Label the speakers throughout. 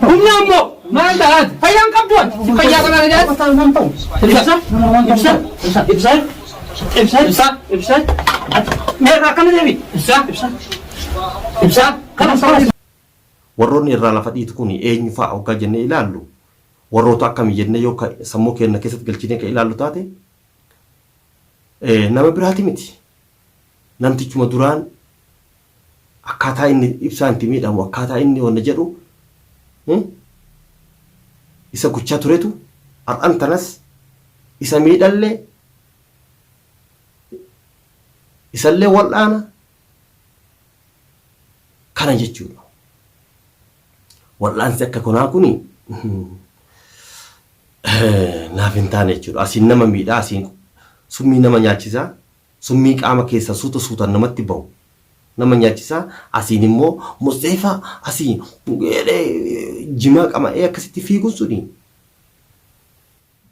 Speaker 1: Humna ammoo maal taate? Fayyaan qabdu ati. Si fayyaa kana na jaati. Ibsa. Ibsa. Ibsa. Ibsa. Ibsa. Ibsa. Ibsa. Meeqa akkana deebi? Ibsa. Ibsa. Ibsa. Kana kana.
Speaker 2: Warroonni irraa lafa dhiitu kun eenyu fa'a hoggaa jennee ilaallu, warroota akkamii jennee yoo ka sammuu keenna keessatti galchinee ka ilaallu taate, nama biraati miti. Namtichuma duraan akkaataa inni ibsaan itti miidhamu, akkaataa inni wanna jedhu isa gochaa turetu har'an tanas isa miidhallee isallee wal'aana kana jechuudha. Wal'aansi akka kanaa kuni naaf hin taane jechuudha. Asiin nama miidhaa, asiin summii nama nyaachisaa, summii qaama keessa suuta suutaan namatti bahu nama nyaachisaa, asiin immoo Musxeefaa asii jimaa qama'ee akkasitti fiiguun suni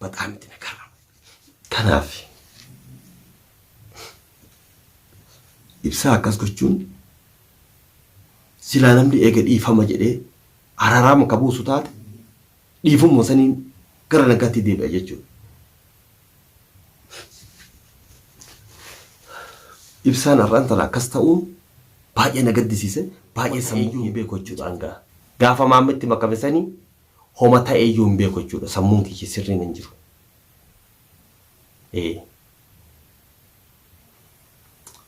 Speaker 2: baxaam itti na garrama. Kanaaf ibsaa akkas gochuun silaa namni eega dhiifama jedhee araaraama ka buusu taate dhiifamuma saniin gara nagaatti deebi'a jechuudha. Ibsaan har'aan tana akkas ta'uun baay'ee na gaddisiise baay'ee sammuu hin beeku jechuudha hangaa. Gaafa maammetti makame sanii homa ta'eeyyuu hin beeku jechuudha sammuun kiyya sirriin hin jiru. Ee.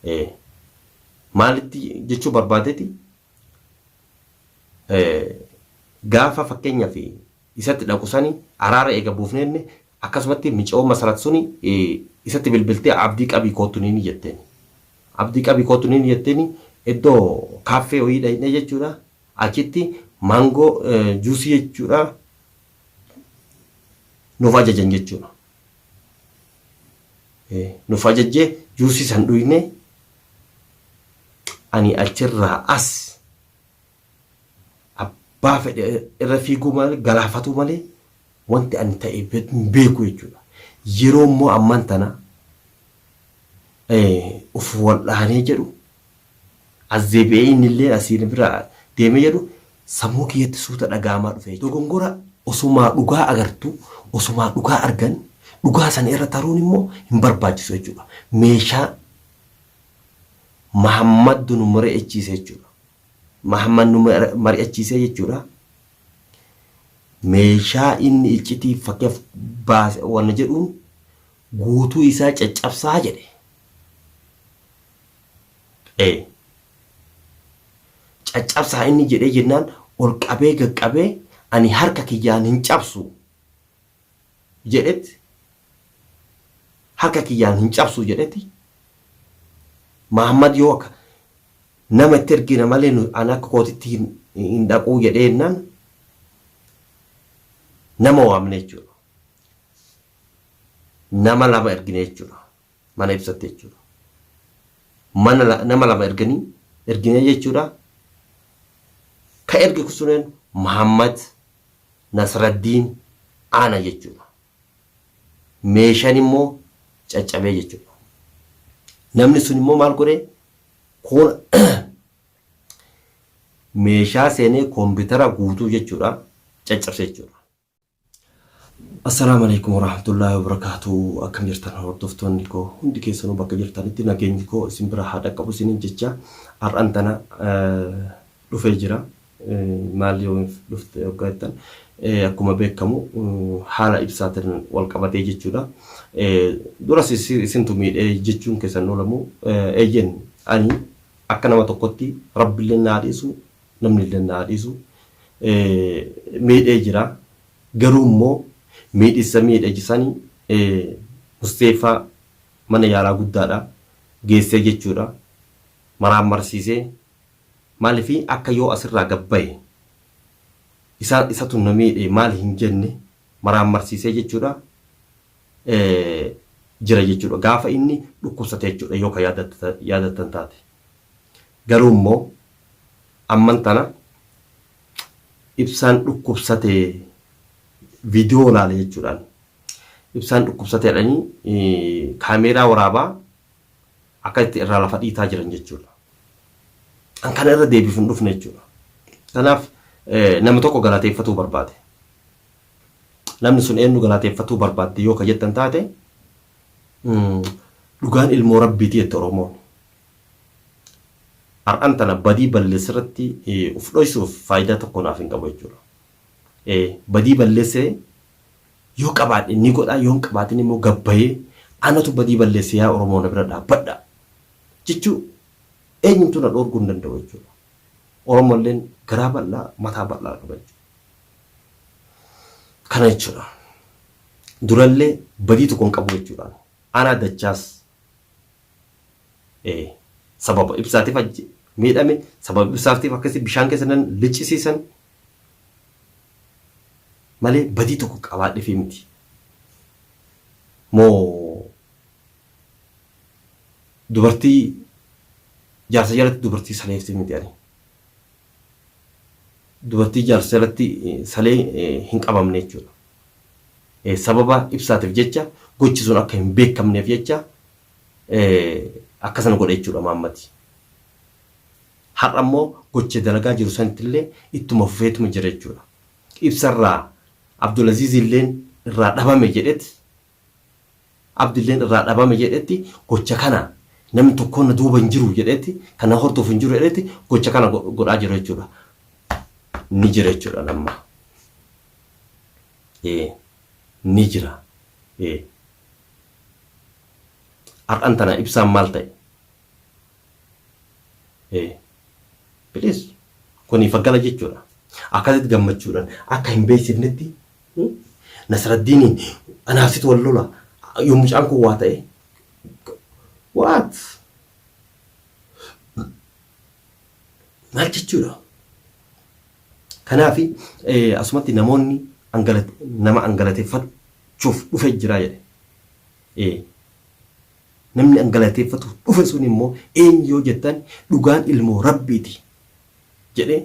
Speaker 2: Ee. Maalitti jechuu barbaadeti gaafa fakkeenyaaf isatti dhaqu sani araara eega buufneenne akkasumatti micoo masarat suni isatti bilbiltee abdii qabii koottu ni jetteen. Abdii qabii koottu ni jetteeni iddoo kaaffee wayii dhaqnee jechuudha. Achitti maangoo juusii jechuudha nuuf ajajan jechuudha. Nuuf ajajjee juusii san dhuyne ani achirraa as abbaa fedhe irra fiiguu malee galaafatuu malee wanti ani ta'e hin beeku jechuudha. Yeroo immoo ammaan tana uf wal'aanee jedhu as deebi'ee innillee asii na bira deemee jedhu sammuu kiyyatti suuta dhaga'amaa dhufe jechuudha. Dogongora osumaa dhugaa agartu, osumaa dhugaa argan, dhugaa sana irra taruun immoo hin barbaachisu jechuudha. Meeshaa Mahammaddu nu mari'achiise jechuudha. Mahammad nu mari'achiisee jechuudha. Meeshaa inni iccitii fakkeef baase wanna jedhuun guutuu isaa caccabsaa jedhe. Ee. Caccabsaa inni jedhee jennaan ol qabee gaqqabee ani harka kiyyaan hin cabsu jedhetti harka kiyyaan hin cabsu jedhetti Mahammad yoo akka nama itti ergina malee nu ani akka kootitti hin, hin dhaquu jedhee jennaan nama waamne jechuudha. Nama lama ergine jechuudha. Mana ibsatte jechuudha. Mana nama lama erganii erginee jechuudha. Ka erge kusuneen Muhammad Nasraddiin Aana jechuudha. Meeshaan immoo caccabee jechuudha. Namni sun immoo maal godhee koon meeshaa seenee koompitara guutuu jechuudha caccabse jechuudha. Assalaamu alaikum warahmatullaahi wabarakaatu. Akkam jirtan hordoftoonni koo hundi keessanuu bakka jirtanitti nageenyi koo isin bira haa dhaqqabu isiniin jecha har'an tana dhufee jira. Maal yoo dhufte hoggaa jettan akkuma beekamu haala ibsaatiin wal qabatee jechuudha. Duras isintu miidhee jechuun keessan oolamu eeyyen ani akka nama tokkotti rabbillee naa dhiisu namni illee naa dhiisu miidhee jira. Garuu immoo miidhissa miidhe sani Musteeffaa mana yaalaa guddaadha geessee jechuudha. Maraammarsiisee maaliif akka yoo asirraa gad bahe isa isatu na miidhe maal hin jenne maraammarsiisee jechuudha jira jechuudha. Gaafa inni dhukkubsate jechuudha yoo ka yaadattan taate. Garuu immoo amman tana ibsaan dhukkubsate viidiyoo laale jechuudhaan ibsaan dhukkubsate jedhanii kaameeraa waraabaa akka itti irraa lafa dhiitaa jiran jechuudha. An kana irra deebiif hin dhufne jechuudha. Kanaaf nama tokko galateeffatuu barbaade. Namni sun eenyu galateeffatuu barbaadde yoo ka jettan taate, dhugaan ilmoo Rabbiiti jette Oromoon. Har'an tana badii balleesse irratti uf dhoysuuf faayidaa tokko naaf hin qabu jechuudha. Badii balleesse yoo qabaadhe ni godha, yoo hin qabaatin immoo gabbayee anatu badii balleesse, yaa Oromoo na bira dhaabbadha jechuu eenyumtuu na dhoorguu hin danda'u jechuudha. Oromolleen garaa bal'aa, mataa bal'aa qaba jechuudha. Kana jechuudha. Durallee badii tokko hin qabu jechuudha. Anaa Dachaas sababa ibsaatiif miidhame, sababa ibsaatiif akkasii bishaan keessa nan liccisiisan malee badii tokko qabaadheefii miti. Moo dubartii jaarsa jalatti dubartii saleefti miti ani. Dubartii jaarsa jalatti salee hin qabamne jechuudha. Sababa ibsaatiif jecha gochi sun akka hin beekamneef jecha akkasana godhe jechuudha Maammadi. Har'a immoo gocha dalagaa jiru sanittillee ittuma fufeetuma jira jechuudha. Ibsarraa Abdulaziz illeen irraa dhabame jedhet, Abdilleen irraa dhabame jedhetti, gocha kana namni tokkoon na duuba hin jiru jedhetti, kan na hordofu hin jiru jedhetti gocha kana godhaa jira jechuudha. Ni jira jechuudha namma. Ni jira. Har'an tana ibsaan maal ta'e? Please, kuni faggala jechuudha. Akkasitti gammachuudhaan akka hin beeksifnetti Nasraddiiniin anaaf situ wal lola yoo mucaan kun waa ta'e, what, maal jechuudha. Kanaaf asumatti namoonni nama angalateeffachuuf dhufe jira jedhe. Namni angalateeffatuuf dhufe sun immoo eenyu yoo jettan, dhugaan ilmoo Rabbiiti jedhee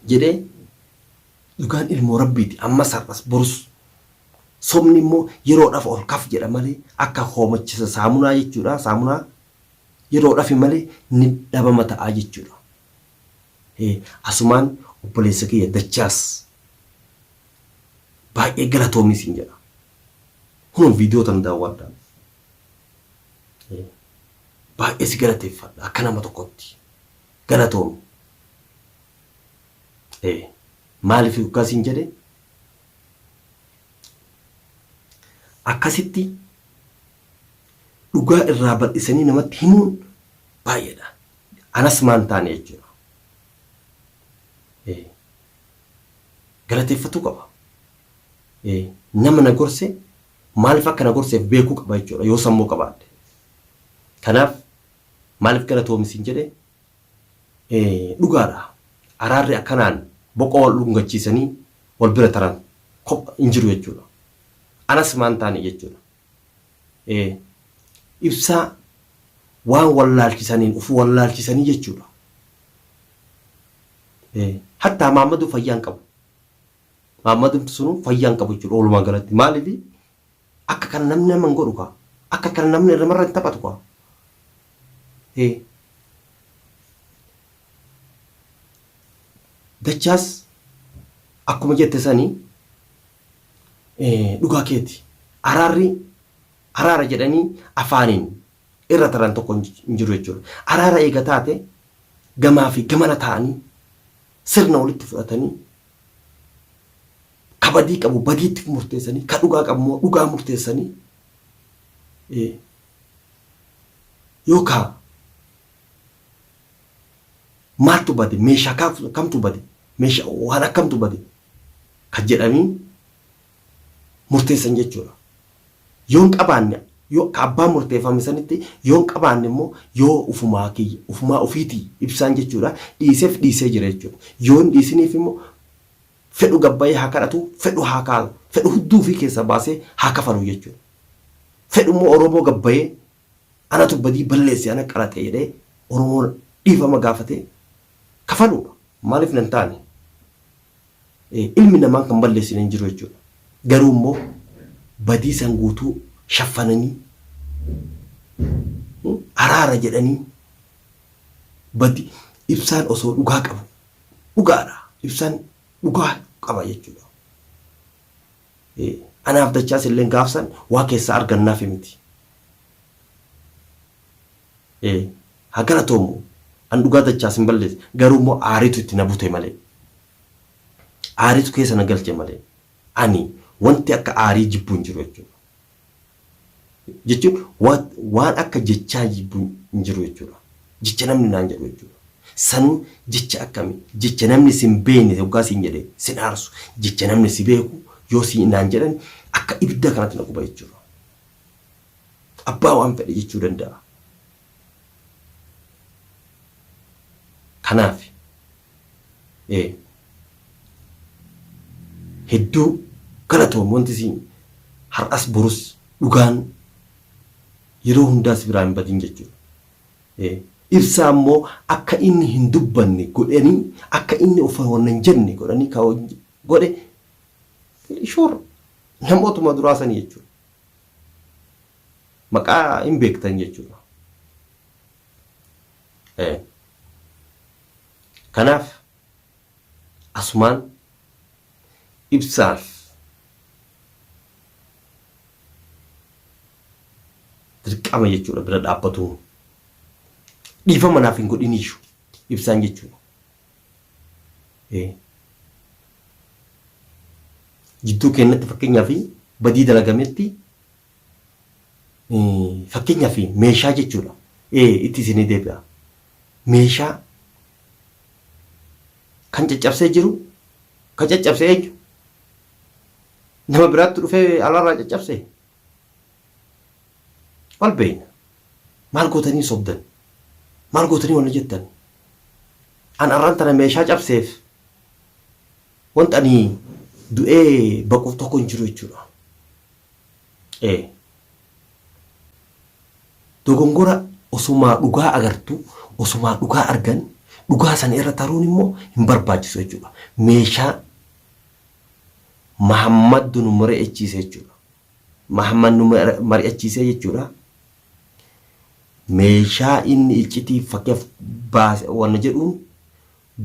Speaker 2: jedhee, dhugaan ilmoo Rabbiiti ammas, har'as, borus. Sobni immoo yeroodhaaf ol kaf jedha malee akka hoomachisa saamunaa jechuudha. Saamunaa yeroodhaaf malee ni dhabama ta'aa jechuudha. Asumaan obboleessa kiyya Dachaas, baay'ee galatoomii siin jedha. Kunoo viidiyoo tan daawwadhaa. Baay'ee si galateeffadha akka nama tokkotti. Galatoomi. Maaliif akkasiin jedhe? Akkasitti dhugaa irraa bal'isanii namatti himuun baay'eedha. Anas maan taane jechuudha. Galateeffatuu qaba. Nama na gorse maaliif akka na gorseef beekuu qaba jechuudha yoo sammuu qabaadhe. Kanaaf maaliif galatoomi siin jedhe? Dhugaadha. Araarri akkanaan boqoo wal dhungachiisanii wal bira taran kopha hin jiru jechuudha. Anas maan taane jechuudha. Ibsaa waan wallaalchisaniin of wallaalchisanii jechuudha. Hattaa Maammaduu fayyaa hin qabu. Maammadumti sunuu fayyaa hin qabu jechuudha walumaa galatti. Maaliif akka kana namni nama hin godhu kaa? Akka kana namni namarra hin taphatu kaa? Dachaas, akkuma jette sanii dhugaa keeti. Araarri araara jedhanii afaaniin irra taran tokko hin jiru jechuudha. Araara eega taate gamaa fi gamana ta'anii sirna walitti fudhatanii, ka badii qabu badiitti murteessanii, ka dhugaa qabu immoo dhugaa murteessanii, yookaan maaltu bade, meeshaa kamtu bade, meeshaa waan akkamtu bade kan jedhanii murteessan jechuudha. Yoo hin qabaanne, yoo ka abbaan murteeffame sanitti yoo hin qabaanne immoo, yoo ufumaa kiyya ufumaa ofiitii ibsaan jechuudha dhiiseef dhiisee jira jechuudha. Yoo hin dhiisiniif immoo fedhu gabbayee haa kadhatu, fedhu haa kaalu, fedhu hudduu ofii keessaa baasee haa kafalu jechuudha. Fedhu immoo Oromoo gabbayee anatu badii balleesse, ana qaraxe jedhee Oromoo dhiifama gaafatee kafaluudha. Maaliif nan taane? Ilmi namaa kan balleessine hin jiru jechuudha. Garuu immoo badii san guutuu shaffananii araara jedhanii badii Ibsaan osoo dhugaa qabu dhugaadha. Ibsaan dhugaa qaba jechuudha. Anaaf Dachaas illee gaafsan waa keessaa argannaaf miti. Haa galatoomu. An dhugaa Dachaas hin balleesse. Garuu immoo aariitu itti na bute malee. Aariitu keessa na galche malee. Ani wanti akka aarii jibbu hin jiru jechuudha. Jechuun waan akka jechaa jibbu hin jiru jechuudha. Jecha namni naan jedhu jechuudha. Sanuu jecha akkami? Jecha namni sin beekne hoggaa siin jedhe sin aarsu. Jecha namni si beeku yoo si naan jedhan akka ibidda kanatti na guba jechuudha. Abbaa waan fedhe jechuu danda'a. Kanaaf hedduu galatoom wanti siin har'as borus dhugaan yeroo hundaa si biraa hin badin jechuudha. Ibsaa immoo akka inni hin dubbanne godhanii akka inni of wanna hin jenne godhanii ka godhe sure namootuma duraa sanii jechuudha. Maqaa hin beektan jechuudha. Kanaaf asumaan ibsaaf dirqama jechuudha bira dhaabbatuun. Dhiifama naaf hin godhiniyyuu ibsaan jechuudha. Jidduu keenyatti fakkeenyaaf badii dalagametti fakkeenyaaf meeshaa jechuudha. Itti isinii deebi'a. Meeshaa kan caccabsee jiru kan caccabse eenyu? Nama biraatti dhufee alaarraa caccabse? Wal beekna. Maal gootanii sobdan? Maal gootanii wanna jettan? An arraan tana meeshaa cabseef wanta ani du'ee baquuf tokko hin jiru jechuudha. Ee. Dogongora osumaa dhugaa agartu, osumaa dhugaa argan, dhugaa sana irra taruun immoo hin barbaachisu jechuudha. Meeshaa Mahammaddu nu mari'achiise jechuudha. Mahammad nu mari'achiisee jechuudha. Meeshaa inni iccitii fakkeef baase wanna jedhuun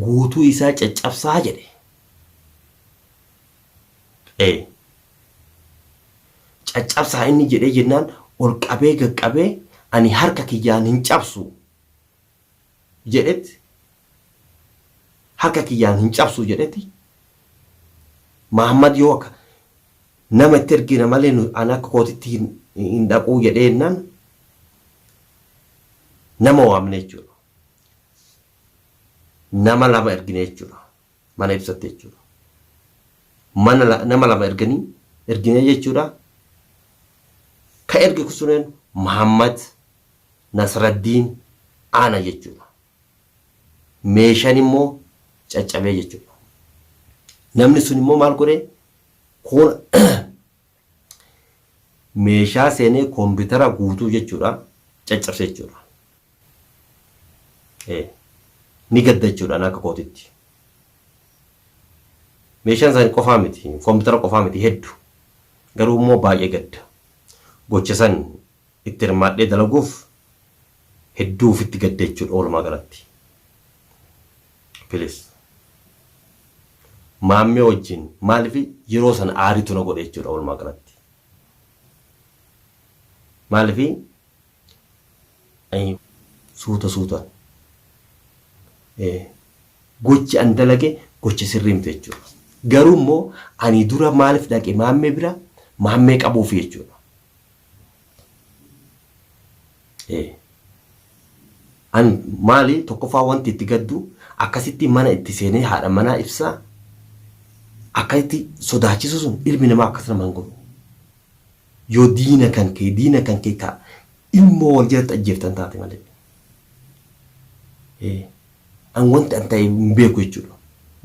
Speaker 2: guutuu isaa caccabsaa jedhe. Ee. Caccabsaa inni jedhee jennaan ol qabee gaqqabee ani harka kiyyaan hin cabsu jedhetti harka kiyyaan hin cabsu jedhetti Mahammad yoo akka nama itti ergina malee ani akka kootitti hin dhaquu jedhee jennaan nama waamne jechuudha. Nama lama ergine jechuudha. Mana ibsatte jechuudha. Mana nama lama erganii ergine jechuudha. Ka erge suneen Muhammad Nasraddiin Aana jechuudha. Meeshaan immoo caccabee jechuudha. Namni sun immoo maal godhe koon meeshaa seenee koompitara guutuu jechuudha caccabse jechuudha. Ni gadda jechuudha akka kootitti. Meeshaan isaanii qofaa miti, koompitara qofaa miti heddu. Garuu immoo baay'ee gadda. Gocha san itti hirmaadhee dalaguuf hedduu ofitti gadda jechuudha walumaa galatti. Please. Maammee wajjin maaliif yeroo sana aariitu na godhe jechuudha walumaa galatti. Maaliif suuta suutaan gochi an dalage gocha sirrii miti jechuudha. Garuu immoo ani dura maaliif dhaqe maammee bira maammee qabuufi jechuudha. An maali tokkoffaa wanti itti gaddu akkasitti mana itti seenee haadha manaa ibsaa akkasitti sodaachisu sun ilmi namaa akkas nama hin godhu. Yoo diina kan kee diina kan kee ka ilmoo wal jalatti ajjeeftan taate malee. An wanti an ta'e hin beeku jechuudha.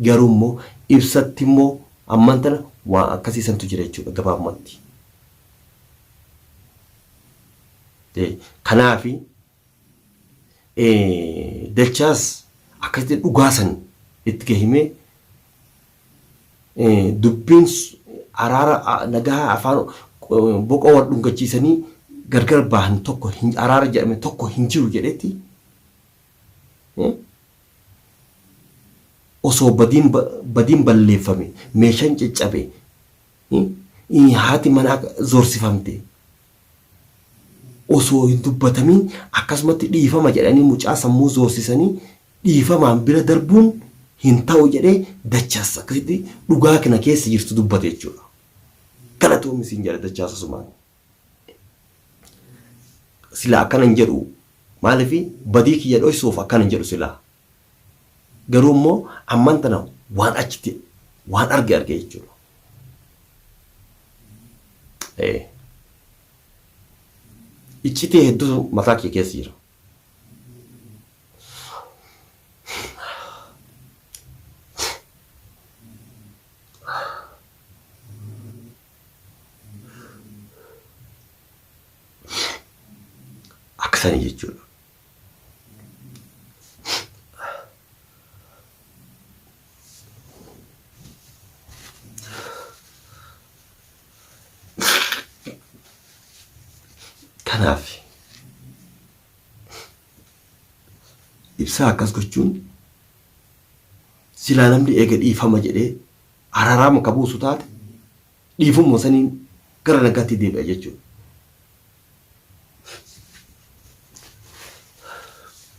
Speaker 2: Garuu immoo ibsatti immoo amman tana waan akkasii santu jira jechuudha gabaabumatti. Kanaafi dachaas akkasitti dhugaa san itti gahimee dubbiin araara nagaa afaan boqoo wal dhungachiisanii gargar bahan tokko araara jedhame tokko hin jiru jedhetti. Osoo badiin badiin balleeffame, meeshaan caccabe, haati manaa zoorsifamte osoo hin dubbatamiin akkasumatti dhiifama jedhanii mucaa sammuu zoorsisanii dhiifamaan bira darbuun hin ta'u jedhee Dachaas akkasitti dhugaa kana keessa jirtu dubbate jechuudha. Galatoomi siin jedha Dachaas asumaan. Silaa akkana hin jedhu maaliif badii kiyya dhoysuuf akkana hin jedhu silaa. Garuu immoo amman tana waan achitti waan arge arge jechuudha. Ee. Iccitii hedduutu mataa kiyya keessa jira. Akka sanii jechuudha. Kanaaf ibsaa akkas gochuun silaa namni eega dhiifama jedhee araaraama ka buusu taate dhiifamuma saniin gara nagaatti deebi'a jechuudha.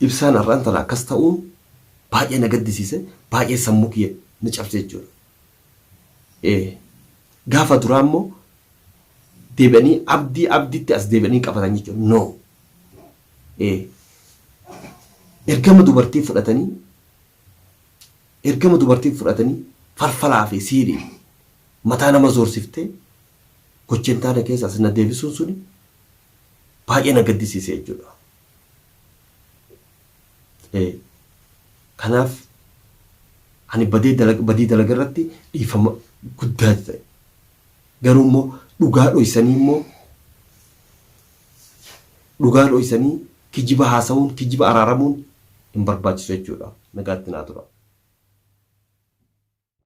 Speaker 2: Ibsaan har'aan tana akkas ta'uun baay'ee na gaddisiise, baay'ee sammuu kiyya na cabse jechuudha. Ee, gaafa duraa immoo deebi'anii abdii abditti as deebi'anii qabatan jechuudha. No. Ee, ergama dubartii fudhatanii ergama dubartii fudhatanii falfalaa fi siirii mataa nama zoorsiftee gocha hin taane keessa as na deebisuun suni baay'ee na gaddisiise jechuudha. Ee, kanaaf ani badee dalag, badii dalaga irratti dhiifama guddaa ta'e. Garuu immoo dhugaa dhoysanii immoo dhugaa dhoysanii kijiba haasa'uun kijiba araaramuun hin barbaachisu jechuudha. Nagaatti naa tura.